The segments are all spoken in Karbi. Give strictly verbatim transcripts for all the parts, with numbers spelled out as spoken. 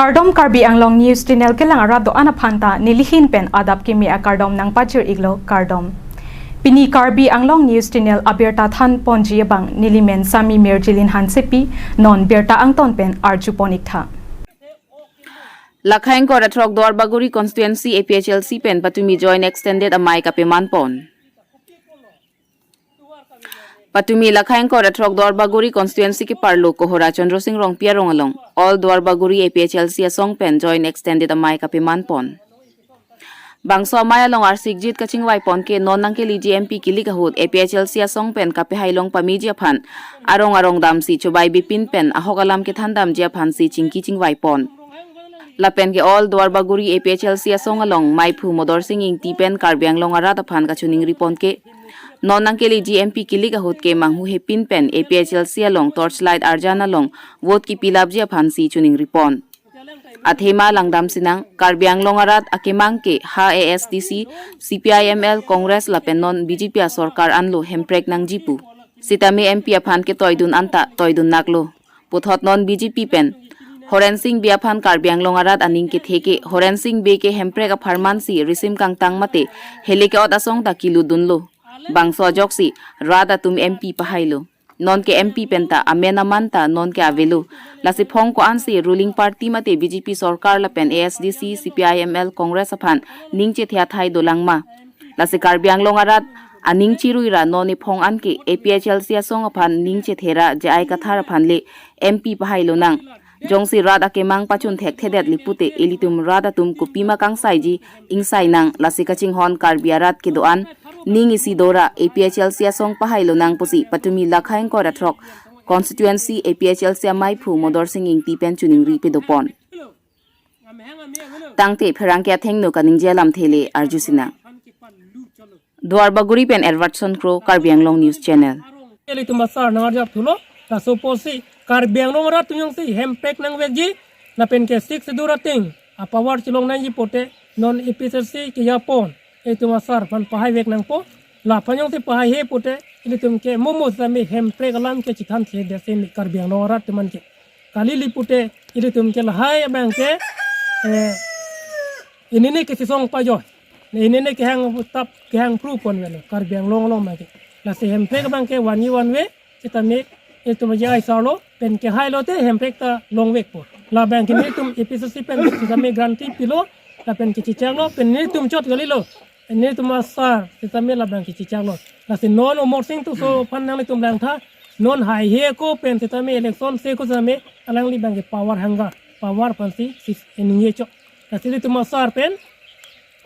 Kardom, Karbi Anglong News Channel kelang arat do-an aphan ta nelihin pen adap kimi akardom nangpajir-iklo, kardom. Pini Karbi Anglong News Channel abirta than ponji abang nelimen Sami Mirjilin Hansepi, non birta angton pen arju pon-iktha. Lakha ingkoi ra throk Duarbagori Constituency A P H L C pen patumi Joint Extended amei kapeman pon. Patumi lakha ingkoi ra throk Duarbagori Constituency keparlo Kohora Chandra Sing Rongpi arong along All Duarbagori A P H L C asong pen Joint Extended amei kapeman pon. Bangso amei along arsikjit kachingvai pon ke non nangkeliji M P kilik ahut A P H L C asong pen kapehai long pameji aphan arong arong damsi chobai bipin pen ahok alam kethan damji aphansi chingki chingvai pon. Lapen ke All Duarbagori A P H L C asong along meiphu Modor Sing Ingti pen Karbi Anglong arat aphan kachiningri pon ke non nangkeliji M P kilik ahut ke manghu hepin pen A P H L C along torchlight arjan along vote kipilapji aphansi chiningri pon. Athema langdam sinang, Karbi Anglong arat akemang ke ha A S D C, C P I M L, Congress lapen non B J P asorkar anlo hemprek nangji pu. Sitame M P aphan ketoidun anta toidun naklo. Puthot non B J P pen Horen Sing Bey aphan Karbi Anglong arat aning kethe ke Horen Sing Bey ke hemprek apharman si risim kangtang mate hele ke-ot asong ta kilutdunlo. Bangso ajoksi rat atum M P pahailo. Non ke M P pen ta amen aman ta non ke avelo. Lasi phong ko-ansi ruling party mate B J P sorkar lapen A S D C, C P I M L, Congress aphan ning chethe athai dolang ma. Lasi Karbi Anglong arat aning chirui ra non iphong an ke A P H L C asong aphan ning chethe ra J I Kathar aphan le M P pahai lonang. Jongsi rat akemang pachun thekthedet li pute ilitum rat atum kopima kangsaiji ingsai nang, lasi kachinghon Karbi arat kedo-an ning isi do ra A P H L C asong pahai lonang pusi patumi lakha ingkoi ra throk constituency A P H L C ameiphu Modor Sing Ingti pen chiningri pedopon. Tangte pherangke athengno kaningje alamthe le arju sinang. Duarbagori pen Edwardson Kro, Karbi Anglong News Channel. Ilitum asar nang arjap thulo, laso apotsi Karbi Anglong arat atum jongsi hemprek nangvekji, lapen ke Sixth Schedule ateng apower chelong nangji pute non A P H L C kejapon ilitum asar aphan pahaivek nangpo. Laphan jongsi pahaihe pute ilitum ke momo sami hemprek alam ke chethanthe desi mi Karbi Anglong arat atum an ke. Kali li pute ilitum ke lahai abang ke, eh, inini ke sisong pajoi. Inini kehang tap kehang pru pon velo Karbi Anglong along abang ke. Lasi hemprek abang ke vanji vanve, sitame ilitum J I sir lo pen kehailo te hemprek ta longvekpo. Labang ke nelitum A P H L C pen sitame grant pilo, lapen ke chechaklo, pen nelitum chot kalilo. Nelitum asar sitame labang ke chechaklo. Lasi non Amarsing Tisso aphan nanglitum langtha, non haihe ako pen sitame election se ako sitame alangli abang ke power hunger, power aphansi si ningje chok. Lasi ilitum asar pen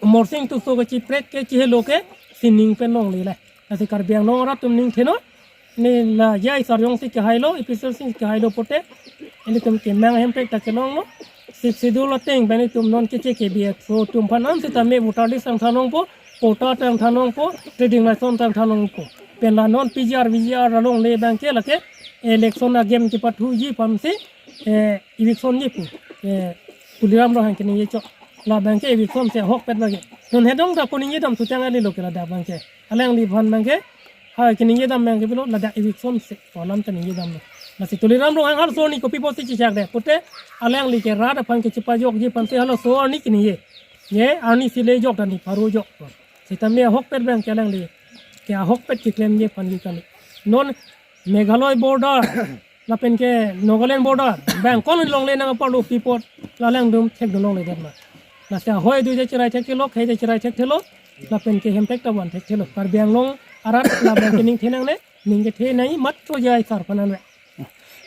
Amarsing Tisso kachiprek ke chihelo ke sining pen longle le. Lasi Karbi Anglong arat atum ning theno, ne la J I sir jongsi kehailo, A P H L C kehailo pute ilitum kemang hemprek ta kelonglo. Sixth Schedule ateng pen ilitum non keche ke B F O atum aphan an sitame voter list tangtha longpo, quota tangtha longpo, trading license tangtha longpo. Pen la non P G R, V G R alongle abang ke lake election agame kepathuji aphansi, eh, eviction ji pu, eh, Tuliram Ronghang keningje chok. Labang ke eviction se ahokpet abang ke. Non hedong ta koningje dam sutang ali lo ke ladak abang ke. Alangliphan abang ke, ha, keningje dam abang ke pilo ladak eviction se, ko alam ta ningje damlo. Lasi Tuliram Ronghang halaso arni kopi apotsi chechak de pute, alangli ke rat aphan kechepajokji aphansi halaso arni keningje. Ye, arnisi le jok ta ni pharo jok. Sitame ahokpet abang ke alangli ke ahokpet keklemji aphan ke kali. Non Meghalaya border lapen ke Nagaland border abang ko-an longle nang apar lo pi apot la alangtum thekdun longledet ma. Lasi ahoi do je cherai thekthelo, khei je cherai thekthelo, lapen ke hemprek ta van thekthelo. Karbi Anglong arat labang ke ning the nangne, ning kethe nangji matro J I sir aphan anve.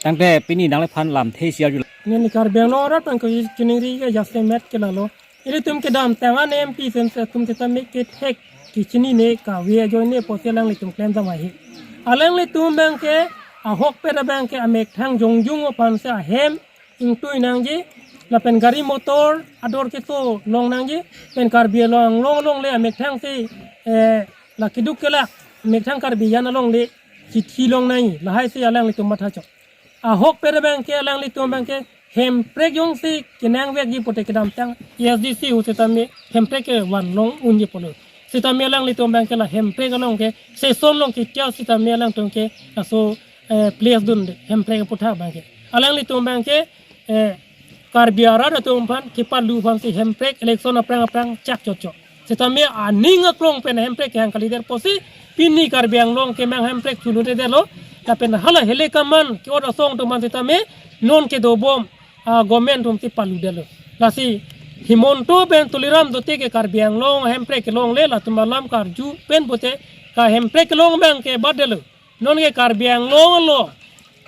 Tangte pini nangliphan lamthe isi arju. Neli Karbi Anglong arat aphan kachiningri ke jasemet ke lalo. Ilitum kedamtang an M P sense atum sitame kethek kechinine kave ajoine apotsi alanglitum klem damai he. Alanglitum abang ke ahokpet abang ke amethang jongjung aphansi ahem ingtui nangji, lapen gari motor ador keso long nangji, pen Karbi Anglong alongle amethang si, eh, la keduk kelak amethang Karbi an alongle chithi long nangji, lahai si alanglitum matha chok. Ahokpet abang ke alanglitum abang ke hemprek jongsi kenangvekji pute kedamtang A S D C ahut sitame hemprek ke van long unji pulo. Sitame alanglitum abang ke la hemprek along ke session along ke kya sitame alangtum ke laso, eh, place dunde hemprek aputhak abang ke. Alanglitum abang ke, eh, Karbi arat atum aphan kepalu aphansi Hemprek election aphrang aphrang chak chotchot. Setame aning aklong pen Hemprek kehang kalidet pusi pini Karbi Anglong kemang Hemprek chuludetlo. Lapen hala hele kaman ke-ot asong atum aphan setame non kedobom a government atumsi paludetlo. Lasi Himanta pen Tuliram dote ke Karbi Anglong Hemprek kelongle, latum alam karju pen pute ka Hemprek kelong abang ke batdetlo. Non ke Karbi Anglong along,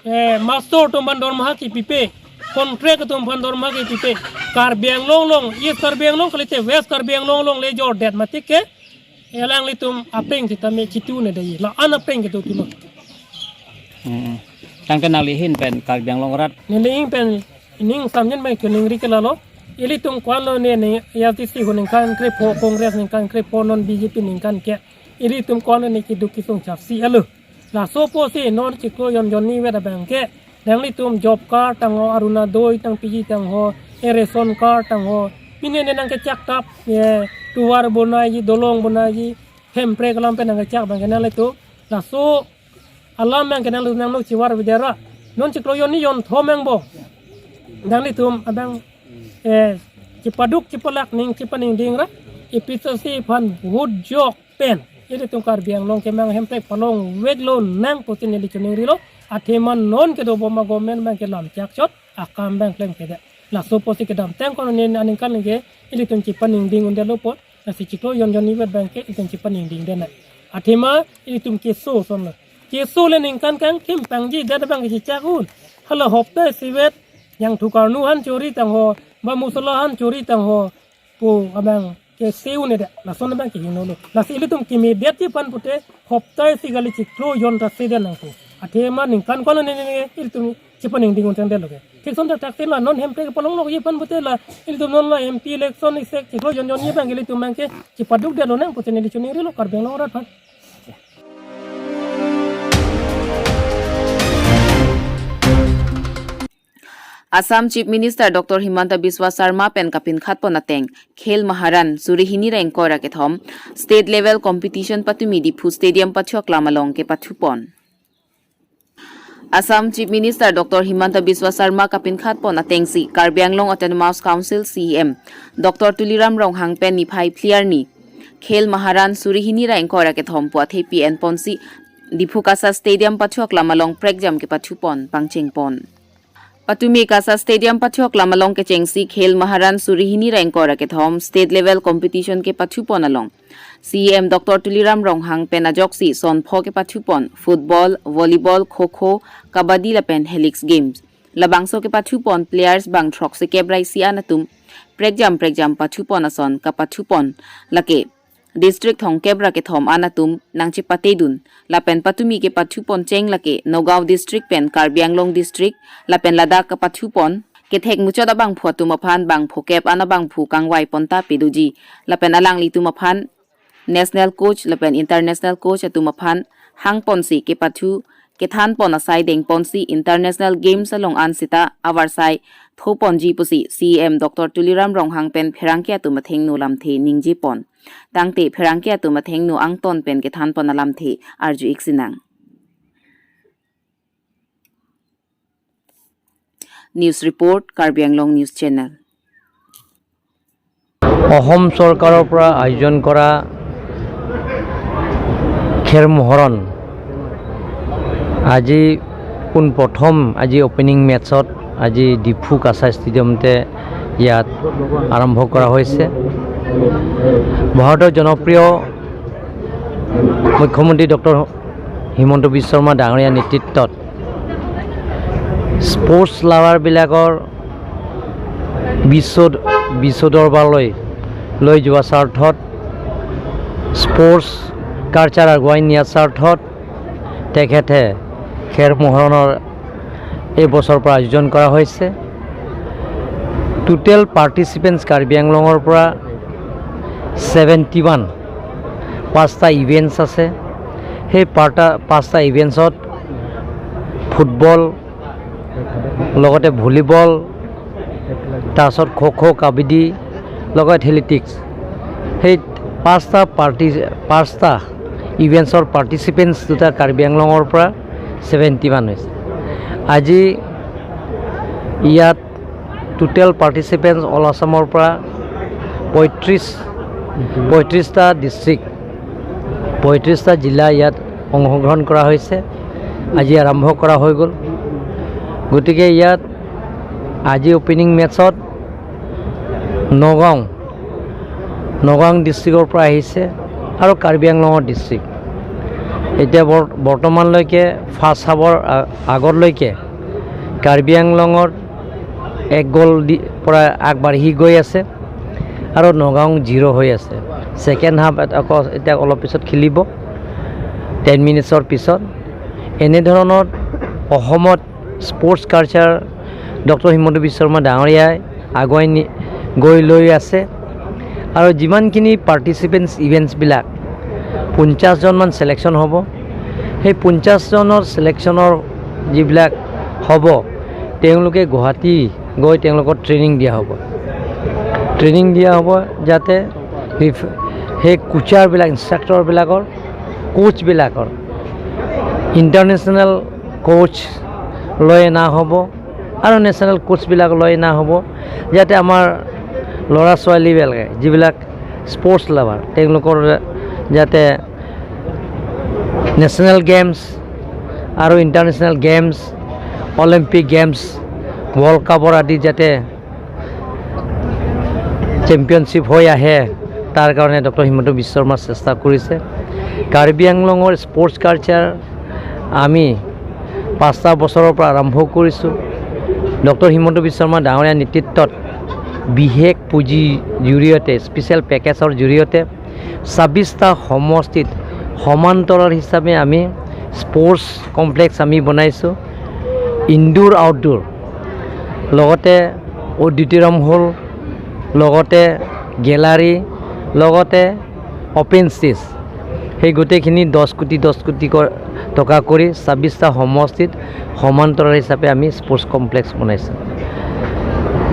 eh, master atum aphan dormaha kipipe, contract atum aphan dormaha kipipe. Karbi Anglong along, East Karbi Anglong kalite West Karbi Anglong alongle jordet mati ke, alanglitum apeng sitame chitu ne dei, la-an apeng kedo tulo. Hmm. Tangte nangli ahin pen Karbi Anglong arat, neli ahin pen ning samjin pen keningri ke lalo. Ilitum ko-anlo ne, ne A I C C ho ningkan krepho, Congress ningkan krepho, non B J P ningkan ke. Ilitum ko-anlo ne keduk kesung chapsi alo. Laso pusi non chiklo jon jon ni vet abang ke, nanglitum job card tangho, Orunodoi tang piji tangho, e ration card tangho, pine ne nangkechak tap, ye, tovar bonaiji, dolong bonaiji, Hemprek alam pen nangkechak abang ke nanglitum. Laso alam abang ke nanglo nanglo chivar videra. Non chiklo jon ni jon thom angbong nanglitum abang, eh, chipaduk chipalak ning chipaningding ra, A P H L C aphan vote jok pen ilitum Karbi Anglong kemang Hemprek palongveklo nang pusi neli chiningrilo. Athema non kedobom a government abang ke lam chak chot, akam abang klemkledet. Laso pusi kedamtang ko-an ne aningkan ke ilitum chipaningding undetlo pon. Lasi chiklo jon jon ni vet abang ke ilitum chipaningdingdet nang. Athema ilitum keso asonlo. Keso le ningkan kangkim pangjidet abang ke chichak un. Hala hopta isivet, jangthu karnu aphan chori tangho, ba musala aphan chori tangho pu abang ke se un-edet, lason abang ke hingnolo. Lasi ilitum kimedetji aphan pute hopta isi kali, chiklo jon ta sedet nangpo. Athema ningkan ko-an ne ne ne ilitum chipaningding un tangdetlo ke. Thik ason thakthak si la non Hemprek palonglokji aphan pute la ilitum non la M P election isek chiklo jon jon ni abang ilitum abang ke chipadukdetlo nang pusi neli chiningrilo Karbi Anglong arat aphan. Assam Chief Minister Doctor Himanta Biswa Sarma pen kapinkhatpon ateng Khel Maharan suri hini ra ingkoi ra kethom State Level Competition patumi Diphu Stadium pathu aklam along kepathupon. Assam Chief Minister Doctor Himanta Biswa Sarma kapinkhatpon atengsi Karbi Anglong Autonomous Council C E M Doctor Tuliram Ronghang pen niphai phli arni Khel Maharan suri hini ra ingkoi ra kethom pu athepi enponsi Diphu CASA Stadium pathu aklam along prekjam kepathupon pangchengpon. Patumi CASA Stadium pathu aklam along kechengsi Khel Maharan suri hini ra ingkoi ra kethom State Level Competition kepathupon along C E M Doctor Tuliram Ronghang pen ajoksi son pho kepathupon, football, volleyball, kho kho, kabaddi lapen helix games. Labangso kepathupon players bang throksi kep ra isi an atum prekjam prekjam pathupon ason kapathupon lake district thomkep ra kethom an atum nangchepatedun. Lapen patumi kepathupon cheng lake Nagaon district pen Karbi Anglong district, lapen ladak kapathupon kethek muchot abangphu atum aphan bangphu kep an abangphu kangvaiponta pedoji. Lapen alanglitum aphan national coach lapen international coach atum aphan hangponsi kepathu kethanpon asai dengponsi International Games along an seta avarsai thoponji pusi C E M Doctor Tuliram Ronghang pen pherangke atum athengno lamthe ningjepon. Tangte pherangke atum athengno angton pen kethanpon alamthe arju-ik sinang. News report, Karbi Anglong News Channel. অসম চৰকাৰৰ পৰা আয়োজন কৰা খেৰ মহৰণ আজি পোন প্ৰথম আজি অপেনিং মেচত আজি ডিফু কাছা ষ্টেডিয়ামতে ইয়াত আৰম্ভ কৰা হৈছে। ভাৰতৰ জনপ্ৰিয় মুখ্যমন্ত্ৰী ডক্টৰ হিমন্ত বিশ্ব শৰ্মা ডাঙৰীয়া নেতৃত্বত স্পৰ্টছ লাভাৰবিলাকৰ বিশ্ব, বিশ্ব দৰবাৰলৈ লৈ যোৱা স্বাৰ্থত, স্পৰ্টছ কালচাৰ আগুৱাই নিয়াৰ স্বাৰ্থত তেখেতে খেৰ মহৰণৰ এই বছৰৰ পৰা আয়োজন কৰা হৈছে। টোটেল পাৰ্টিচিপেণ্টছ কাৰ্বি আংলঙৰ পৰা ছেভেণ্টি ওৱান, পাঁচটা ইভেণ্টছ আছে। সেই পাৰ্টা, পাঁচটা ইভেণ্টছত ফুটবল, লগতে ভলীবল, তাৰপিছত খো খো, কাবাডী, লগতে এথলেটিক্স, সেই পাঁচটা পাৰ্টি, পাঁচটা ইভেণ্টছৰ পাৰ্টিচিপেণ্টছ দুটা কাৰ্বি আংলঙৰ পৰা ছেভেণ্টি ওৱান হৈছে। আজি ইয়াত টোটেল পাৰ্টিচিপেণ্টছ অল আছামৰ পৰা পঁয়ত্ৰিছ পঁয়ত্ৰিছটা ডিষ্ট্ৰিক্ট, পঁয়ত্ৰিছটা জিলা ইয়াত অংশগ্ৰহণ কৰা হৈছে। আজি আৰম্ভ কৰা হৈ গ'ল। গতিকে ইয়াত আজি অপেনিং মেটছত নগাঁও নগাঁও ডিষ্ট্ৰিক্টৰ পৰা আহিছে আৰু কাৰ্বি আংলঙৰ ডিষ্ট্ৰিক্ট। এতিয়া বৰ- বৰ্তমানলৈকে ফাৰ্ষ্ট হাফৰ আ- আগলৈকে কাৰ্বি আংলঙৰ এক গ'ল দি পৰা আগবাঢ়ি গৈ আছে আৰু নগাঁও জিৰ' হৈ আছে। ছেকেণ্ড হাফ এট- আকৌ এতিয়া অলপ পিছত খেলিব, টেন মিনিটছৰ পিছত। এনেধৰণৰ অসমত স্পৰ্টছ কালচাৰ ডক্টৰ হিমন্ত বিশ্ব শৰ্মা ডাঙৰীয়াই আগুৱাই নি- গৈ লৈ আছে। আৰু যিমানখিনি পাৰ্টিচিপেণ্টছ ইভেণ্টছবিলাক, পঞ্চাছজনমান ছিলেকশ্যন হ'ব। সেই পঞ্চাছজনৰ ছিলেকশ্যনৰ যিবিলাক হ'ব, তেওঁলোকে গুৱাহাটী গৈ তেওঁলোকক ট্ৰেইনিং দিয়া হ'ব। ট্ৰেইনিং দিয়া হ'ব যাতে ৰিফ- সেই কোচাৰবিলাক, ইনষ্ট্ৰাক্টৰবিলাকৰ, কোচবিলাকৰ ইণ্টাৰনেশ্যনেল কোচ লৈ অনা হ'ব আৰু নেশ্যনেল কোচবিলাক লৈ অনা হ'ব, যাতে আমাৰ ল'ৰা ছোৱালীবিলাকে যিবিলাক স্পৰ্টছ লাভাৰ, তেওঁলোকৰ যাতে নেশ্যনেল গেমছ আৰু international games, Olympic games, world কাপৰ আদি যাতে চেম্পিয়নশ্বিপ হৈ আহে, তাৰ কাৰণে ডক্টৰ হিমন্ত বিশ্ব শৰ্মা চেষ্টা কৰিছে। কাৰ্বি আংলঙৰ স্পৰ্টছ কালচাৰ আমি পাঁচটা বছৰৰ পৰা আৰম্ভ কৰিছোঁ। ডক্টৰ হিমন্ত বিশ্ব শৰ্মা ডাঙৰীয়াৰ নেতৃত্বত বিশেষ পুঁজিৰ জৰিয়তে, স্পেচিয়েল পেকেজৰ জৰিয়তে ছাব্বিছটা সমষ্টিত সমান্তৰাল হিচাপে আমি স্পৰ্টছ কমপ্লেক্স আমি বনাইছোঁ, ইনডোৰ আউটডোৰ, লগতে অডিটৰিয়াম হল, লগতে গেলাৰী, লগতে অপেন ষ্টেজ। সেই গোটেইখিনি দহ কোটি দহ কোটি ক- টকা কৰি ছাব্বিছটা সমষ্টিত সমান্তৰাল হিচাপে আমি স্পৰ্টছ কমপ্লেক্স বনাইছোঁ।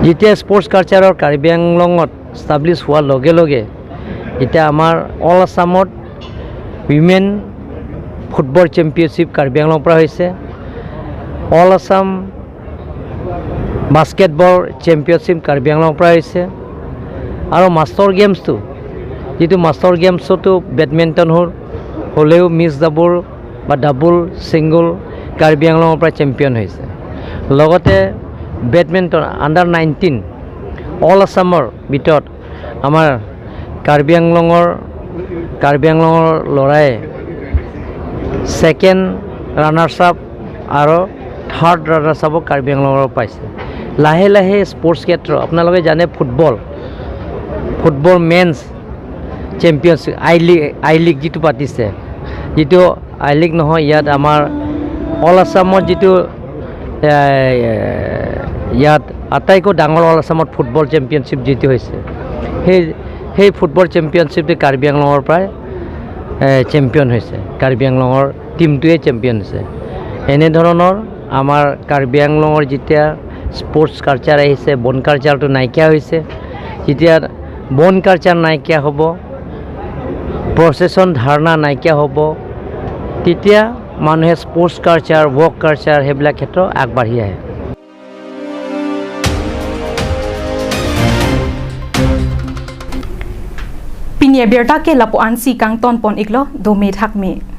যেতিয়া স্পৰ্টছ কালচাৰৰ কাৰ্বি আংলঙত ষ্টাব্লিছ হোৱাৰ লগে লগে এতিয়া আমাৰ অল আছামত উইমেন ফুটবল চেম্পিয়নশ্বিপ কাৰ্বি আংলঙৰ পৰা হৈছে, অল আছাম বাস্কেটবল চেম্পিয়নশ্বিপ কাৰ্বি আংলঙৰ পৰা হৈছে। আৰু মাষ্টৰ গেমছটো, যিটো মাষ্টৰ গেমছতো বেডমিণ্টন হ'ল, হ'লেও মিক্স ডাবল বা ডাবল ছিংগল কাৰ্বি আংলঙৰ পৰা চেম্পিয়ন হৈছে। লগতে বেডমিণ্টন আণ্ডাৰ নাইনটিন অল আছামৰ ভিতৰত আমাৰ কাৰ্বি আংলঙৰ কাৰ্বি আংলঙৰ ল'ৰাই ছেকেণ্ড ৰাণাৰ্ছ আপ আৰু থাৰ্ড ৰাণাৰ্ছ আপো কাৰ্বি আংলঙৰ পাইছে। লাহে লাহে স্পৰ্টছ ক্ষেত্ৰ, আপোনালোকে জানে football, football men's championship, I league, I league যিটো পাতিছে, যিটো আই লিগ নহয়, ইয়াত আমাৰ অল আছামত যিটো, এ, ইয়াত আটাইতকৈ ডাঙৰ অল আছামত ফুটবল চেম্পিয়নশ্বিপ যিটো হৈছে, সেই সেই ফুটবল চেম্পিয়নশ্বিপটো কাৰ্বি আংলঙৰ পৰাই, এ, চেম্পিয়ন হৈছে, কাৰ্বি আংলঙৰ টিমটোৱে চেম্পিয়ন হৈছে। এনেধৰণৰ আমাৰ কাৰ্বি আংলঙৰ যেতিয়া স্পৰ্টছ কালচাৰ আহিছে, বন কালচাৰটো নাইকিয়া হৈছে। যেতিয়া বন কালচাৰ নাইকিয়া হ'ব, প্ৰচেছন ধৰ্ণা নাইকিয়া হ'ব, তেতিয়া মানুহে স্পৰ্টছ কালচাৰ, ৱৰ্ক কালচাৰ সেইবিলাক ক্ষেত্ৰত আগবাঢ়ি আহে। Pini abirta ke lapu-ansi kangton pon iklo, dome thakme.